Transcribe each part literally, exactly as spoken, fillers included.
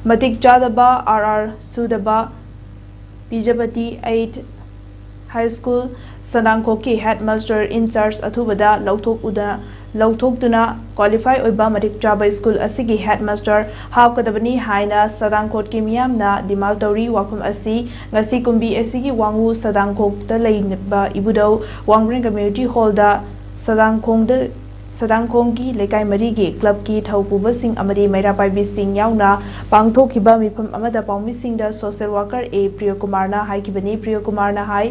ꯃꯇꯤꯛ ꯆꯥꯗꯕ, ꯑꯥꯔ ꯑꯥꯔ ꯁꯨꯗꯕ, ꯄꯤꯖꯕꯇꯤ ꯑꯩꯠ ꯍꯥꯏ ꯁ꯭ꯀꯨꯜ ꯁꯗꯥꯡꯈꯣꯛꯀꯤ ꯍꯦꯗ ꯃꯥꯁꯇꯔ ꯏꯟ ꯆꯥꯔꯖ ꯑꯊꯨꯕꯗ ꯂꯧꯊꯣꯛꯎꯗ ꯂꯧꯊꯣꯛꯇꯨꯅ ꯀ꯭ꯋꯥꯂꯤꯐꯥꯏ ꯑꯣꯏꯕ ꯃꯇꯤꯛ ꯆꯥꯕ ꯁ꯭ꯀꯨꯜ ꯑꯁꯤꯒꯤ ꯍꯦꯗ ꯃꯥꯁꯇꯔ ꯍꯥꯞꯀꯗꯕꯅꯤ ꯍꯥꯏꯅ ꯁꯗꯥꯡꯈꯣꯠꯀꯤ ꯃꯤꯌꯥꯝꯅ ꯗꯤꯃꯥꯟ ꯇꯧꯔꯤ꯫ ꯋꯥꯐꯝ ꯑꯁꯤ ꯉꯁꯤ ꯀꯨꯝꯕꯤ ꯑꯁꯤꯒꯤ ꯋꯥꯉꯨ ꯁꯗꯥꯡꯈꯣꯛꯇ ꯂꯩꯕ ꯏꯕꯨꯙꯧ ꯋꯥꯡꯕ꯭ꯔꯦꯟ ꯀꯝꯃ꯭ꯌꯨꯅꯤꯇꯤ ꯍꯣꯜꯗ ꯁꯗꯥꯡꯈꯣꯡꯗ ꯁꯗꯥꯡꯈꯣꯡꯒꯤ ꯂꯩꯀꯥꯏ ꯃꯔꯤꯒꯤ ꯀ꯭ꯂꯕꯀꯤ ꯊꯧꯄꯨꯕꯁꯤꯡ ꯑꯃꯗꯤ ꯃꯩꯔꯥ ꯄꯥꯏꯕꯤꯁꯤꯡ ꯌꯥꯎꯅ ꯄꯥꯡꯊꯣꯛꯈꯤꯕ ꯃꯤꯐꯝ ꯑꯃꯗ ꯄꯥꯎꯃꯤꯁꯤꯡꯗ ꯁꯣꯁꯤꯌꯦꯜ ꯋꯥꯔꯀꯔ ꯑꯦ ꯄ꯭ꯔꯤꯌꯣꯀꯨꯃꯥꯔꯅ ꯍꯥꯏꯈꯤꯕꯅꯤ꯫ ꯄ꯭ꯔꯤꯌꯣꯀꯨꯃꯥꯔꯅ ꯍꯥꯏ,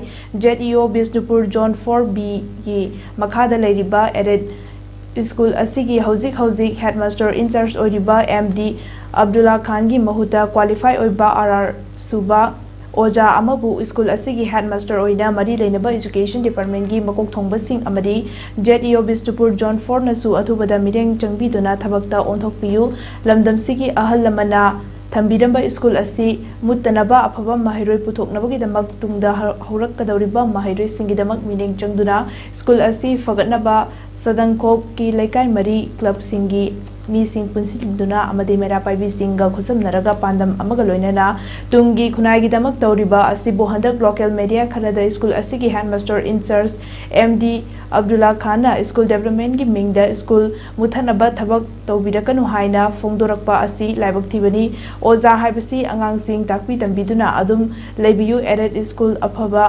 ꯖꯦꯠ ꯏ ꯑꯣ ꯕꯤꯁꯅꯨꯄꯨꯔ ꯖꯣꯟ ꯐꯣꯔ ꯕꯤꯒꯤ ꯃꯈꯥꯗ ꯂꯩꯔꯤꯕ ꯑꯦꯗꯦꯠ ꯁ꯭ꯀꯨꯜ ꯑꯁꯤꯒꯤ ꯍꯧꯖꯤꯛ ꯍꯧꯖꯤꯛ ꯍꯦꯗ ꯃꯥꯁꯇꯔ ꯏꯟ ꯆꯥꯔꯖ ꯑꯣꯏꯔꯤꯕ ꯑꯦꯝ ꯗꯤ ꯑꯕꯗꯨꯜꯂꯥ ꯈꯥꯟꯒꯤ ꯃꯍꯨꯠꯇ ꯀ꯭ꯋꯥꯂꯤꯐꯥꯏ ꯑꯣꯏꯕ ꯑꯥꯔ ꯑꯥꯔ ꯁꯨꯕ ꯑꯣꯖꯥ ꯑꯃꯕꯨ ꯁ꯭ꯀꯨꯜ ꯑꯁꯤꯒꯤ ꯍꯦꯗ ꯃꯥꯁꯇꯔ ꯑꯣꯏꯅ ꯃꯔꯤ ꯂꯩꯅꯕ ꯏꯖꯨꯀꯦꯁꯟ ꯗꯤꯄꯥꯔꯠꯃꯦꯟꯒꯤ ꯃꯀꯣꯛ ꯊꯣꯡꯕꯁꯤꯡ ꯑꯃꯗꯤ ꯖꯦꯠ ꯏ ꯑꯣ ꯕꯤꯁꯅꯨꯄꯨꯔ ꯖꯣꯟ ꯐꯣꯔꯅꯁꯨ ꯑꯊꯨꯕꯗ ꯃꯤꯠꯌꯦꯡ ꯆꯪꯕꯤꯗꯨꯅ ꯊꯕꯛꯇ ꯑꯣꯟꯊꯣꯛꯄꯤꯌꯨ꯫ ꯂꯝꯗꯝꯁꯤꯒꯤ ꯑꯍꯜ ꯂꯃꯟꯅ ꯊꯝꯕꯤꯔꯝꯕ ꯁ꯭ꯀꯨꯜ ꯑꯁꯤ ꯃꯨꯠꯇꯅꯕ ꯑꯐꯕ ꯃꯍꯩꯔꯣꯏ ꯄꯨꯊꯣꯛꯅꯕꯒꯤꯗꯃꯛ ꯇꯨꯡꯗ ꯍꯧ-, ꯍꯧꯔꯛꯀꯗꯧꯔꯤꯕ ꯃꯍꯩꯔꯣꯏꯁꯤꯡꯒꯤꯗꯃꯛ ꯃꯤꯠꯌꯦꯡ ꯆꯪꯗꯨꯅ ꯁ꯭ꯀꯨꯜ ꯑꯁꯤ ꯐꯒꯠꯅꯕ ꯁꯗꯪꯈꯣꯛꯀꯤ ꯂꯩꯀꯥꯏ ꯃꯔꯤ ꯀ꯭ꯂꯕꯁꯤꯡꯒꯤ ꯃꯤꯁꯤꯡ ꯄꯨꯟꯁꯤꯟꯗꯨꯅ ꯑꯃꯗꯤ ꯃꯩꯔꯥ ꯄꯥꯏꯕꯤꯁꯤꯡꯒ ꯈꯨꯠꯁꯝꯅꯔꯒ ꯄꯥꯟꯗꯝ ꯑꯃꯒ ꯂꯣꯏꯅꯅ ꯇꯨꯡꯒꯤ ꯈꯨꯟꯅꯥꯏꯒꯤꯗꯃꯛ ꯇꯧꯔꯤꯕ ꯑꯁꯤꯕꯨ ꯍꯟꯗꯛ ꯂꯣꯀꯦꯜ ꯃꯦꯗꯤꯌꯥ ꯈꯔꯗ ꯁ꯭ꯀꯨꯜ ꯑꯁꯤꯒꯤ headmaster in charge M D Abdulla ꯈꯥꯟꯅ ꯁ꯭ꯀꯨꯜ ꯗꯦꯕꯂꯞꯃꯦꯟꯒꯤ ꯃꯤꯡꯗ ꯁ꯭ꯀꯨꯜ ꯃꯨꯠꯊꯠꯅꯕ ꯊꯕꯛ ꯇꯧꯕꯤꯔꯛꯀꯅꯨ ꯍꯥꯏꯅ ꯐꯣꯡꯗꯣꯔꯛꯄ ꯑꯁꯤ ꯂꯥꯏꯕꯛ ꯊꯤꯕꯅꯤ꯫ ꯑꯣꯖꯥ ꯍꯥꯏꯕꯁꯤ ꯑꯉꯥꯡꯁꯤꯡ ꯇꯥꯛꯄꯤ ꯇꯝꯕꯤꯗꯨꯅ ꯑꯗꯨꯝ ꯂꯩꯕꯤꯌꯨ꯫ ꯑꯦꯗꯦꯠ ꯁ꯭ꯀꯨꯜ ꯑꯐꯕ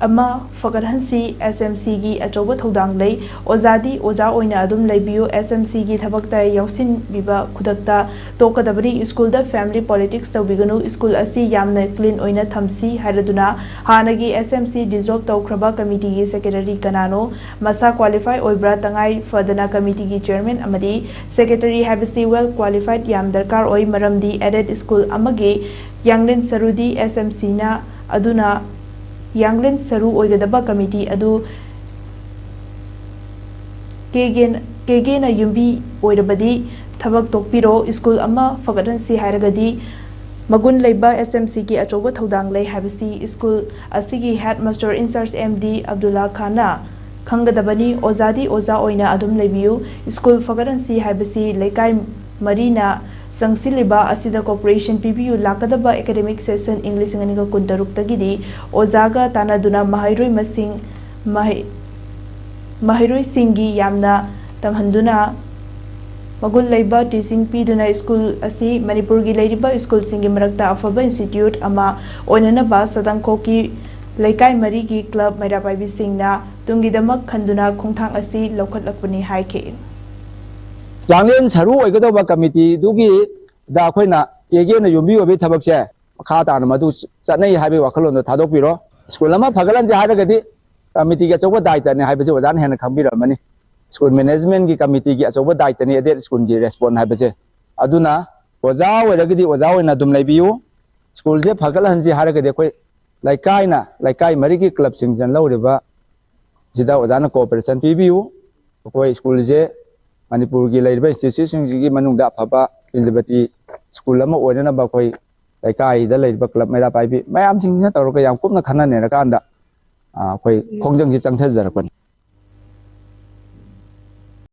ꯑꯃ ꯐꯒꯠꯍꯟꯁꯤ꯫ ꯑꯦꯁ ꯑꯦꯝ ꯁꯤꯒꯤ ꯑꯆꯧꯕ ꯊꯧꯗꯥꯡ ꯂꯩ꯫ ꯑꯣꯖꯥꯗꯤ ꯑꯣꯖꯥ ꯑꯣꯏꯅ ꯑꯗꯨꯝ ꯂꯩꯕꯤꯌꯨ꯫ ꯑꯦꯁ ꯑꯦꯝ ꯁꯤꯒꯤ ꯊꯕꯛꯇ ꯌꯥꯎꯁꯤꯟꯕꯤꯕ ꯈꯨꯗꯛꯇ ꯇꯣꯛꯀꯗꯕꯅꯤ꯫ ꯁ꯭ꯀꯨꯜꯗ ꯐꯦꯃꯤꯂꯤ ꯄꯣꯂꯤꯇꯤꯛꯁ ꯇꯧꯕꯤꯒꯅꯨ꯫ ꯁ꯭ꯀꯨꯜ ꯑꯁꯤ ꯌꯥꯝꯅ ꯀ꯭ꯂꯤꯟ ꯑꯣꯏꯅ ꯊꯝꯁꯤ ꯍꯥꯏꯔꯗꯨꯅ ꯍꯥꯟꯅꯒꯤ ꯑꯦꯁ ꯑꯦꯝ ꯁꯤ ꯗꯤꯖꯣꯜꯕ ꯇꯧꯈ꯭ꯔꯕ ꯀꯃꯤꯇꯤꯒꯤ ꯁꯦꯀ꯭ꯔꯦꯇꯔꯤ ꯀꯅꯥꯅꯣ? ꯃꯁꯥ ꯀ꯭ꯋꯥꯂꯤꯐꯥꯏ ꯑꯣꯏꯕ꯭ꯔꯥ? ꯇꯉꯥꯏ ꯐꯗꯅ ꯀꯃꯤꯇꯤꯒꯤ ꯆꯦꯌꯔꯃꯦꯟ ꯑꯃꯗꯤ ꯁꯦꯀ꯭ꯔꯦꯇꯔꯤ ꯍꯥꯏꯕꯁꯤ ꯋꯦꯜ ꯀ꯭ꯋꯥꯂꯤꯐꯥꯏꯗ ꯌꯥꯝ ꯗꯔꯀꯥꯔ ꯑꯣꯏ꯫ ꯃꯔꯝꯗꯤ ꯑꯦꯗꯦꯠ ꯁ꯭ꯀꯨꯜ ꯑꯃꯒꯤ ꯌꯥꯡꯂꯦꯟ ꯁꯔꯨꯗꯤ ꯑꯦꯁ ꯑꯦꯝ ꯁꯤꯅ ꯑꯗꯨꯅ ꯌꯥꯡꯂꯦꯟ ꯁꯔꯨ ꯑꯣꯏꯒꯗꯕ ꯀꯃꯤꯇꯤ ꯑꯗꯨ ꯀꯦꯒꯦꯟ-, ꯀꯦꯒꯦꯅ ꯌꯨꯝꯕꯤ ꯑꯣꯏꯔꯕꯗꯤ ꯊꯕꯛ ꯇꯣꯛꯄꯤꯔꯣ꯫ ꯁ꯭ꯀꯨꯜ ꯑꯃ ꯐꯒꯠꯍꯟꯁꯤ ꯍꯥꯏꯔꯒꯗꯤ ꯃꯒꯨꯟ ꯂꯩꯕ ꯑꯦꯁ ꯑꯦꯝ ꯁꯤꯒꯤ ꯑꯆꯧꯕ ꯊꯧꯗꯥꯡ ꯂꯩ ꯍꯥꯏꯕꯁꯤ ꯁ꯭ꯀꯨꯜ ꯑꯁꯤꯒꯤ headmaster in charge M D Abdulla ꯈꯥꯟꯅ ꯈꯪꯒꯗꯕꯅꯤ꯫ ꯑꯣꯖꯥꯗꯤ ꯑꯣꯖꯥ ꯑꯣꯏꯅ ꯑꯗꯨꯝ ꯂꯩꯕꯤꯌꯨ꯫ ꯁ꯭ꯀꯨꯜ ꯐꯒꯠꯍꯟꯁꯤ ꯍꯥꯏꯕꯁꯤ ꯂꯩꯀꯥꯏ ꯃꯔꯤꯅ ꯆꯪꯁꯤꯜꯂꯤꯕ ꯑꯁꯤꯗ cooperation ꯄꯤꯕꯤꯌꯨ꯫ ꯂꯥꯛꯀꯗꯕ academic session ꯏꯪ ꯂꯤꯁꯤꯡ ꯑꯅꯤꯒ ꯀꯨꯟꯇꯔꯨꯛꯇꯒꯤꯗꯤ ꯑꯣꯖꯥꯒ ꯇꯥꯟꯅꯗꯨꯅ ꯃꯍꯩꯔꯣꯏ ꯃꯁꯤꯡ, ꯃꯍꯩ-, ꯃꯍꯩꯔꯣꯏꯁꯤꯡꯒꯤ ꯌꯥꯝꯅ ꯇꯝꯍꯟꯗꯨꯅ ꯃꯒꯨꯟ ꯂꯩꯕ teaching ꯄꯤꯗꯨꯅ ꯁ꯭ꯀꯨꯜ ꯑꯁꯤ ꯃꯅꯤꯄꯨꯔꯒꯤ ꯂꯩꯔꯤꯕ ꯁ꯭ꯀꯨꯜꯁꯤꯡꯒꯤ ꯃꯔꯛꯇ ꯑꯐꯕ institute ꯑꯃ ꯑꯣꯏꯅꯅꯕ ꯁꯥꯗꯪꯈꯣꯛꯀꯤ ꯂꯩꯀꯥꯏ ꯃꯔꯤꯒꯤ club ꯃꯩꯔꯥ ꯄꯥꯏꯕꯤꯁꯤꯡꯅ ꯇꯨꯡꯒꯤꯗꯃꯛ ꯈꯟꯗꯨꯅ ꯈꯣꯡꯊꯥꯡ ꯑꯁꯤ ꯂꯧꯈꯠꯂꯛꯄꯅꯤ ꯍꯥꯏꯈꯤ꯫ ꯆꯥꯡꯂꯦꯟ ꯁꯔꯨ ꯑꯣꯏꯒꯗꯧꯕ committeeꯗꯨꯒꯤ ꯗ ꯑꯩꯈꯣꯏꯅ ꯀꯦꯒꯦꯅ ꯌꯨꯝꯕꯤ ꯑꯣꯏꯕꯒꯤ ꯊꯕꯛꯁꯦ ꯃꯈꯥ ꯇꯥꯅ ꯃꯗꯨ ꯆꯠꯅꯩ ꯍꯥꯏꯕꯒꯤ ꯋꯥꯈꯜꯂꯣꯟꯗꯣ ꯊꯥꯗꯣꯛꯄꯤꯔꯣ꯫ ꯁ꯭ꯀꯨꯜ ꯑꯃ ꯐꯒꯠꯍꯟꯁꯦ ꯍꯥꯏꯔꯒꯗꯤ committeeꯒꯤ ꯑꯆꯧꯕ ꯗꯥꯏꯇꯅꯤ ꯍꯥꯏꯕꯁꯦ ꯑꯣꯖꯥꯅ ꯍꯦꯟꯅ ꯈꯪꯕꯤꯔꯝꯃꯅꯤ꯫ ꯁ꯭ꯀꯨꯜ managementꯀꯤ committeeꯒꯤ ꯑꯆꯧꯕ ꯗꯥꯏꯇꯅꯤ ꯑꯗꯦꯠ ꯁ꯭ꯀꯨꯜꯒꯤ ꯔꯦꯁꯄꯣꯟ ꯍꯥꯏꯕꯁꯦ꯫ ꯑꯗꯨꯅ ꯑꯣꯖꯥ ꯑꯣꯏꯔꯒꯗꯤ ꯑꯣꯖꯥ ꯑꯣꯏꯅ ꯑꯗꯨꯝ ꯂꯩꯕꯤꯌꯨ꯫ ꯁ꯭ꯀꯨꯜꯁꯦ ꯐꯒꯠꯍꯟꯁꯤ ꯍꯥꯏꯔꯒꯗꯤ ꯑꯩꯈꯣꯏ ꯂꯩꯀꯥꯏꯅ, ꯂꯩꯀꯥꯏ ꯃꯔꯤꯒꯤ clubꯁꯤꯡꯁꯤꯅ ꯂꯧꯔꯤꯕ ꯁꯤꯗ ꯑꯣꯖꯥꯅ cooperation ꯄꯤꯕꯤꯌꯨ꯫ ꯑꯩꯈꯣꯏ ꯁ꯭ꯀꯨꯜꯁꯦ ꯃꯅꯤꯄꯨꯔꯒꯤ ꯂꯩꯔꯤꯕ instituteꯁꯤꯡꯁꯤꯒꯤ ꯃꯅꯨꯡꯗ ꯑꯐꯕ ꯏꯂꯤꯕꯇꯤ ꯁ꯭ꯀꯨꯜ ꯑꯃ ꯑꯣꯏꯅꯅꯕ ꯑꯩꯈꯣꯏ ꯂꯩꯀꯥꯏꯗ ꯂꯩꯔꯤꯕ club ꯃꯩꯔꯥ ꯄꯥꯏꯕꯤ ꯃꯌꯥꯝꯁꯤꯡꯁꯤꯅ ꯇꯧꯔꯒ ꯌꯥꯝ ꯀꯨꯞꯅ ꯈꯟꯅ ꯅꯩꯅꯔꯀꯥꯟꯗ, ꯑ, ꯑꯩꯈꯣꯏ ꯈꯣꯡꯖꯪꯁꯤ ꯆꯪꯊꯖꯔꯛꯄꯅꯤ꯫